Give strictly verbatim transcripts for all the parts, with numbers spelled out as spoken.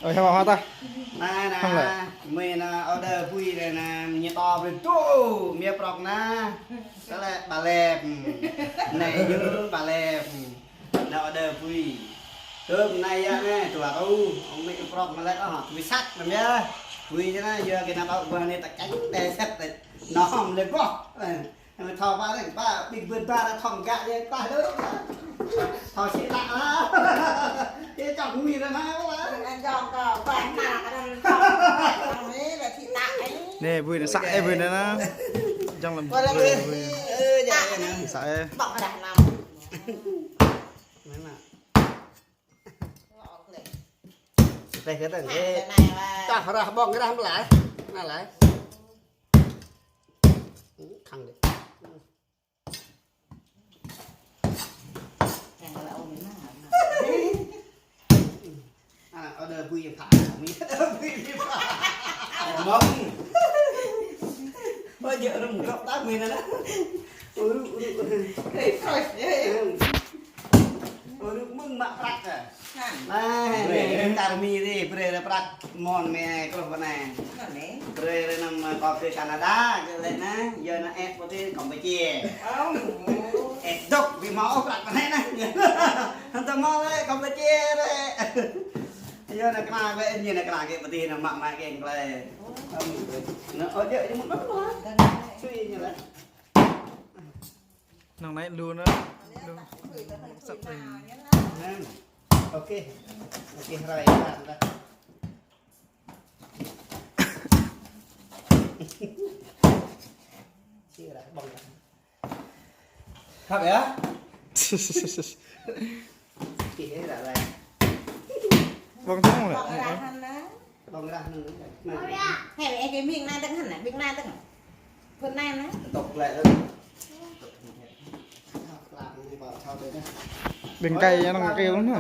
Ơ, heo hoa ta. Anai, anai. Hăng lĕ. Mơi anai order bui anai, anai, ñu to brơi dŏ, mơi prŏk anai. Tơlơi ba lĕp. Anai, ñu ba lĕp. Anai order bui. Tơm anai yơh anai, dua rơtuh. Ong mơi prŏk mă lĕ, ôh, bui săk anŭn yơh. Bui anai yơh, kơ anai tơl ƀơi anai ta keng, tơl săk, tơl nŏm lĕ boh. Anai thâo ba anai, ba, ƀing ƀơ̆n ba anai thâo ngă yơh, ba đôč. Thâo sĭ lăk lah. Yơh čŏk mơi anai lah. Anai čŏk kơ, ba anai kơ anai čŏk. Anai lĕ sĭ lăk anai. Anai, bui anai săk, ơ, bui anai anai. Čŏk lăm bui, bui. Ơ, yơh, yơh, anai. Săk, ơ. Bŏng rah anai. Anai anai. Teh kơ teh. Anai, anai, anai. Čah rah ƀơ̆ng rah mơ̆ lah. Anai lah. Khăng dih. Anai, order bui yang phak. Bui yang phak. Mơ̆ng. Ơ, jơ̆ rơ̆m gŏp ta mơi anai. Uru, uru. Ê, fresh, ê, ê. Uru mơ̆ng mă prăk ah. Hă. Anai, brơi, anai, tar mơi dih, brơi lĕ prăk mơ̆n mơi kruh pơ anai. Anai. Brơi lĕ anăm, ơ, kơ kơ Canada, kơ lĕ anai, yơh anai ĕp pơ tih Campuchia. Ơ. Ĕp dŏ, ƀu hmâo prăk pơ anai anai. Hăng ta hmâo lĕ Campuchia lĕ. Yơh anai kơna wơ̆t, ñu anai kơna kơ pơ tih anai mă mă kơ klei. Anai, ơ, jơ̆, jơ̆ mơ̆n mơ̆n lah. Sui ñu lah. Năng anai lu anai. Lu. Săp tơ̆ng. Nè. Ôkê. Ôkê, hrơi ta, ta. Sĭ rah ƀơ̆ng rah. Hăp yơh. Sĭ rah rah. Ƀơ̆ng tơ̆ng lĕ. Ƀơ̆ng rah anai. Ƀơ̆ng rah anai. Hei, ơ, kơ ƀing anai tơ̆ng hă, ƀing anai tơ̆ng. Phun anai anai. Tŏk lĕ. Ƀing kai anŭn kơ anŭn hă.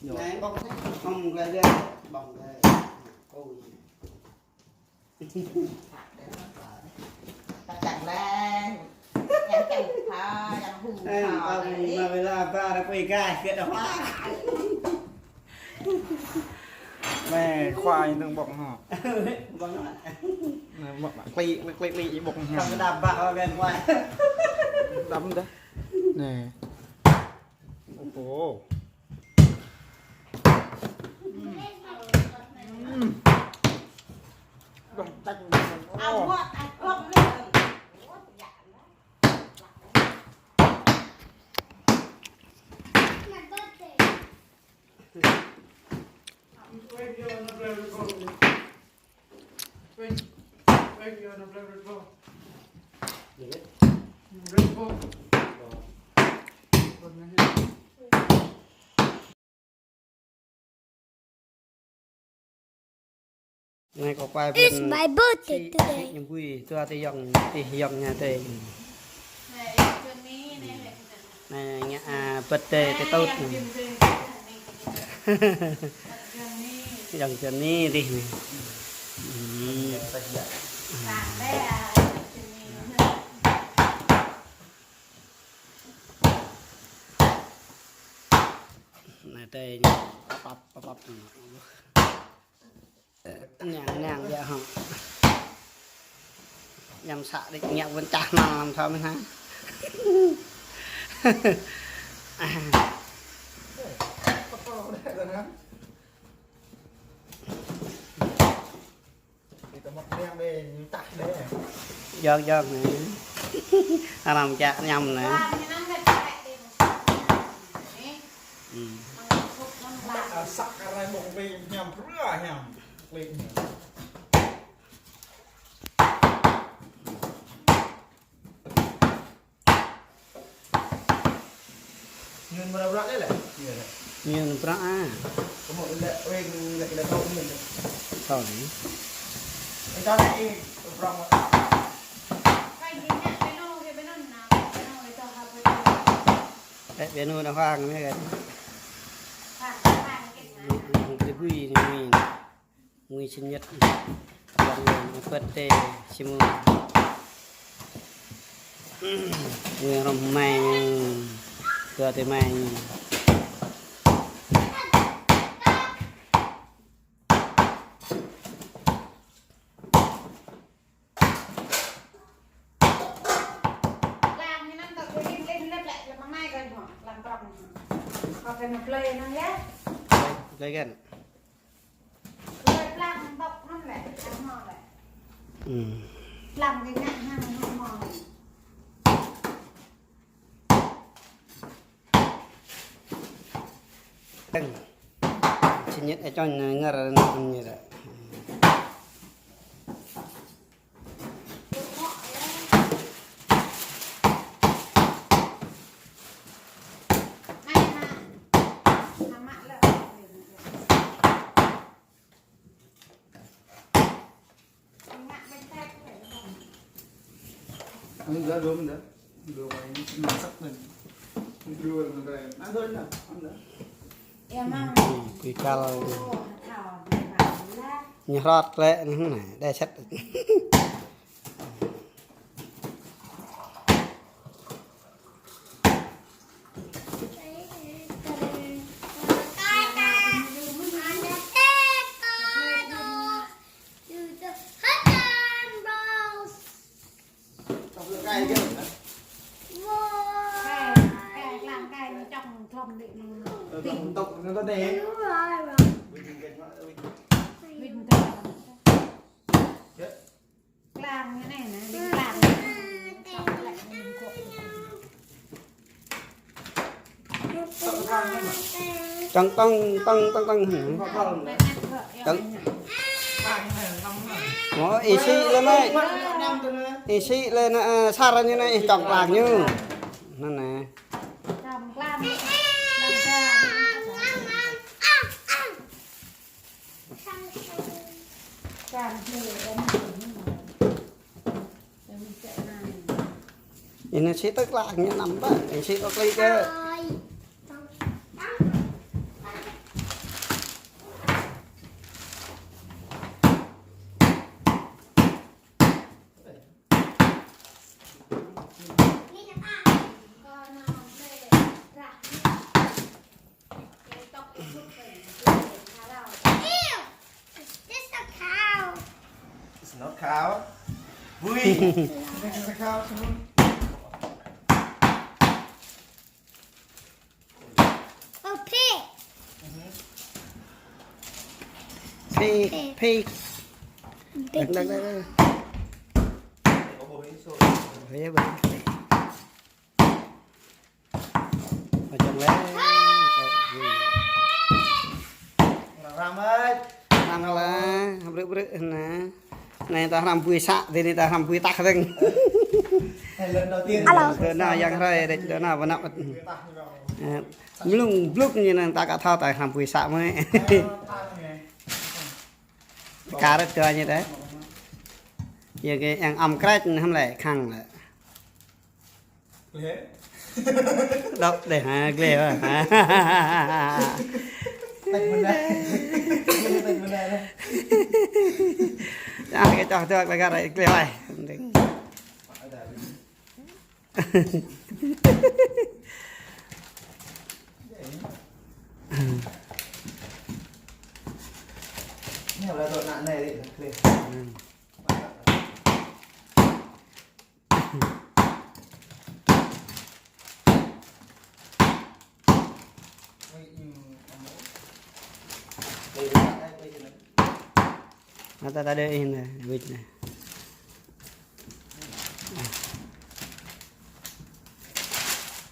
Anai ƀơ̆ng, ƀơ̆ng lĕ, ƀơ̆ng lĕ. Ôi. Tăk čang lĕ. Yang čang pha, yang hu pha. Em, pha, pha, pha, pha, pha, pha, pha. Anai, khua ñu tơ̆ng ƀơ̆ng hă. Ƀơ̆ng hă. Anai, ƀơ̆ng, klĭ, klĭ, klĭ, klĭ, ƀơ̆ng hă. Khua ñu đa ƀă, ƀơ̆ng khua. Đăm dah. Anai. Ôh. Anai kâo kuai ƀing sĭ, sĭ ñu ƀui, tui hơtai yŏng, tih yŏng ñu hơtai. Anai ngă, a, birthday tơtŭt. Yŏng Johnny tih anai. Hmm. Anai tơl ñu pap, pap, pap, pap. Ñang, ñang biă hŏ. Ñăm săk đĭ ñă wơ̆n čah nal lăm thâo mơ̆n hă. Yŏng, yŏng anai. Arăng čă ñăm anai. Hmm. Săk arăng ƀơ̆ng klĭ ñăm, brơi ñăm. Klĭ ñăm. Ñun mrâo brăk lĕ lĕ. Ñun brăk ah. Kơmuk lĕ, ôi, lĕ, lĕ, kơmuk lĕ. Thâo anai. Ê, thâo anai, ê, brăk. Ê, ƀiă anŭn đa hoang anai kơ. Hoang, hoang, hoang. Ƀơ̆ng tơbui anai. Ngui sinh nhật. Yang birthday si Mui. Ngui hrŏm mai ñu. Kơ tơmai ñu. Kâo kơ ñu plơi anŭn yơh. Plơi, plơi găn. Plơi plang tŏk anŭn lĕ, hăng mơ̆ lĕ. Hmm. Plang kơ ngă hăng hăng mơ̆ lĕ. Teng. Sĭt ñĕt ơ čŏng ngă ră anŭn ñu ră. Ăn đó, rôm đó. Rôm này masak nih. Rôm này. Ăn thôi nè, ăn đó. Ih, kal. Ñu hrŏt lĕ, anŭn nă, đe sĕt. Tong, tong, tong, tong, tong. Tong. Ơ, ih sĭ lĕ mơ̆. Ih sĭ lĕ nă, ơ, sar ñu nă, ih čŏng klang ñu. Anŭn nă. Ih nă sĭ tơ̆ klang ñu năm ƀă, ih sĭ tơ̆ klĭ kơ. Ew, is this a cow? It's not cow. Bui. This is a cow, Simon. Oh, pig. Pig, pig. Piggy. Đăng, đăng, đăng, đăng. Ơ, yơh, ƀă. Ơ, čŏng lĕ. Răm răm ơi. Răm lah, brư̆ brư̆ nă. Anai ta hrăm bui să, tơ anai ta hrăm bui tah dơ̆ng. Alo. Dŏ nao yang hrơi, đĕč dŏ nao ƀơi anăp. Ơ, mlung blŭk ñu anŭn ta ka thâo ta hrăm bui să mơ̆. Kar dŏ ñu đĕ. Yơh kơ yang ăm krĕč anŭn hăm lĕ, khăng lĕ. Gleh. Đŏk đeh, ha, gleh, ha. Tĕk mơnai. Tĕk mơnai lah. Yơh, kơ čŏh tơ̆k lĕ kar gleh wai. Ñu lah tŏk nă anai lĕ, gleh. Mă ta ta đơi ih nă, wĭt nă.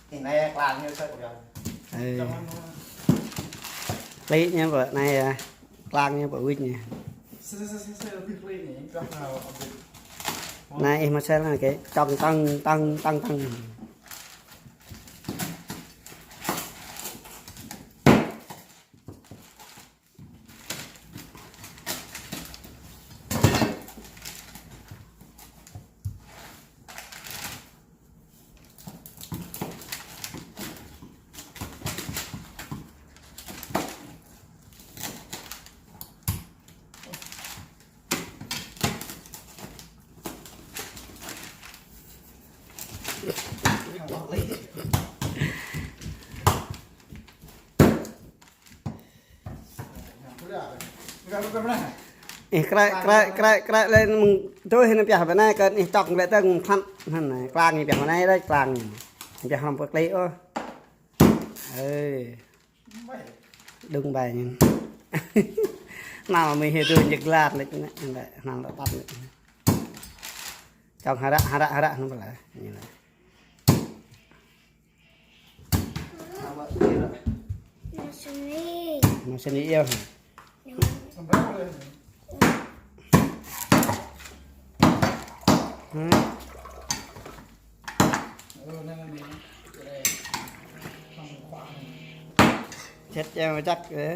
Ih nă klang ñu sĕt kơ. Ơ. Klĭ ñu ƀă anai yơh. Klang ñu ƀă wĭt ñu. Anai ih mă sel anai kơ čŏng tŏng, tŏng, tŏng, tŏng. Ih krĕ, krĕ, krĕ, krĕ lĕ mơ̆ng tui hĭ anŭn pioh ƀơi anai kơ ih čŏng lĕ tơ̆ng khăn. Anŭn anai, klang ñu pioh ƀơi anai đĕč klang ñu. Pioh hrŏm pơ klĭ ôh. Ơ. Đung ƀai ñu. Nal mih hĭ tui ñu glat lĕ ñu, nal lŏ tăp lĕ. Čong hơră, hơră, hơră ñu pơla. Ñu nă. Masih ni. Masih ni, iya. Hmm. Chết cho chắc đấy.